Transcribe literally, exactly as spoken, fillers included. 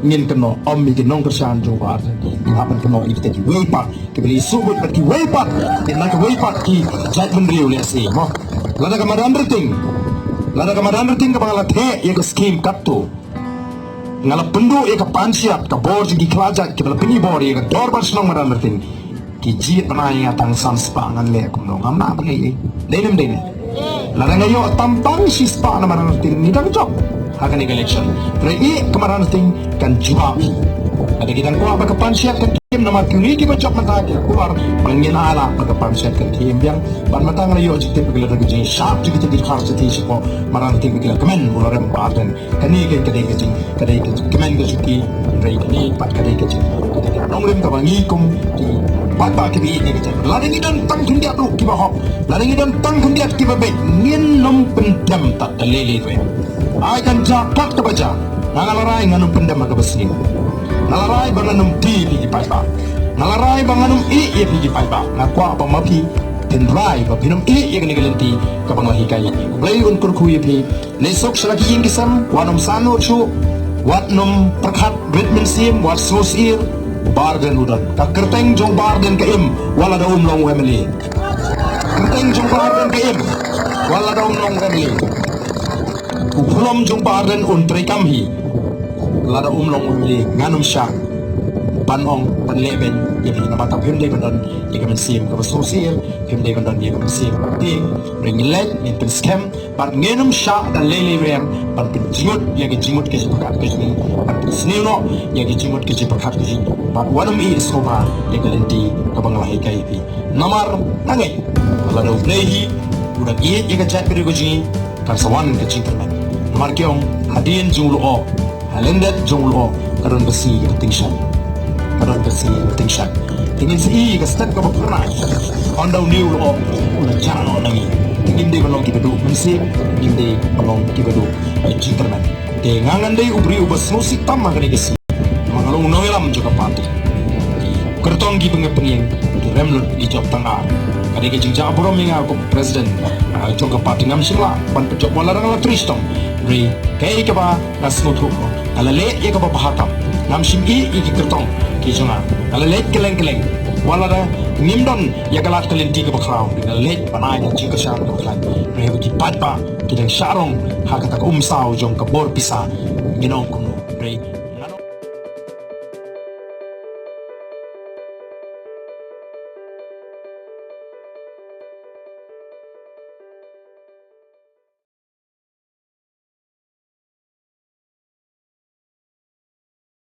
Ngin kynnoh, ym ïa ki nongkyrshan jong Bah Ardent. Ngin hap ban kynnoh ïa kita kiwei pat kiba la ïasuh buit bad kiwei pat, ki na kiwei pat ki jaitbynriew lehse, mo. Lada ka madan Ryting, lada ka madan Ryting kaba nga la theh ïa ka skim katto, nga la pynduh ïa ka panchayat, ka bor jong ki khlajait kiba la pyni bor ïa ka dorbar shnong madan Ryting, ki jied ban ai ïa nga tang san spah, ngan leh kumno? Ngam nang ban leh. Dei ne ym dei ne? Lada nga ïoh tang tang shi spah na madan Ryting, ngi dang jop ha kane ka election. Hynrei ka madan Ryting kan jubab. Lada ki dang kwah ba ka panchayat kan im, namar kine kiba jop mynta ki kular ba ngin ai lad ba ka panchayat kan im biang. Bad mynta nga la ïoh jingtip ba ki la don ka jingshad jong kita ki dkhar shatei shapoh madan Ryting ba ki la kmen ba u la rem Bah Ardent. Kane ka, ka dei ka jing, ka dei ka jingkmen ka jong ki, hynrei kane pat ka dei ka jing, ka dei ka nongrim kaba ngi kum ki paidbah kiba ïeit ïa ka jait. Lada ngi don tang khyndiat ruh kiba hok, lada ngi don tang khyndiat kiba beit, ngin ym pyndem tad da lei lei ruh. Ai kan jia pat kaba jia, nga, nga la rai ngan ym pyndem ha kaba sniew. Nga la rai ba ngan ym die ïa phi ki paidbah. Nga la rai ba ngan ym ïeh ïa phi ki paidbah. Nga kwah ba ma phi phin rai ba phin ym ïeh ïa kane ka lynti kaba nga la hikai. U Blei un kyrkhu ïa phi. Leit suk sha la ki ïing ki sem, wat nym sangeh shuh, wat nym pyrkhat rit mynsiem, wat sngewsih. U Bah Ardent u don. Ka kyrteng jong u Bah Ardent ka im wat lada um long u M L A. Kyrteng jong u Bah Ardent ka im wat lada um long u M L A. U khlem jong u Bah Ardent un treikam hi lada um long u M L A. Ngan ym shah ban ong ban leh beiñ ïa phi namar ta phim dei ban don ïa ka mynsiem kaba sngewsih, phim dei ban don ïa ka mynsiem kaba tieng. Hynrei ngin leit, ngin pynskhem. Bad ngin ym shah da lei lei ruh ban pynjingmut ïa ka jingmut ka jingpyrkhat ka jong ngi, ban pynsniew noh ïa ka jingmut ka jingpyrkhat ka jong ngi. Bad wat nym ïeh sngewbha ïa ka lynti kaba nga la hikai ïa phi. Namar nga ngeit lada U Blei hi u dang ïeit ïa ka jaitbynriew ka jong ngi, kan sa wan ka jingkyrmen. Namar ki ong, hadien jong u lyoh, ha lyndet jong u lyoh ka don ka sngi kaba tyngshaiñ. Ka don ka sngi kaba tyngshaiñ. Te ngin sa ïohi ïa ka step kaba phyrnai. Ynda une u lyoh u la jah noh na ngi, te ngim dei ban long kiba duh mynsiem, ngim dei ban long kiba duh, eh, jingkyrmen. Te nga ngan dei u briew uba sngewsih tam ha kane ka sngi. Ma nga long u nongïalam jong ka party. Kyrtong ki bangeit bangïing, ki rem lut, ki jop tang ar. Ka dei ka jingjah burom ïa nga kum president, ah, jong ka party. Ngam shym lah ban pynjop wat la dang la trei shitom. Hynrei kaei kaba nga sngewthuh, nga la leh ïa kaba bha tam. Ngam shym ïeh ïa ki kyrtong ki jong nga. Nga la leit kylleng kylleng. Wat la dang ngim don ïa ka lad ka lynti kaba khraw, nga la leit ban ai ka jingkyrshan kaba khlaiñ. Hynrei haba ki paidbah ki dang shah rong ha kata ka umsaw jong ka bor pisa, ngin ong kumno? Hynrei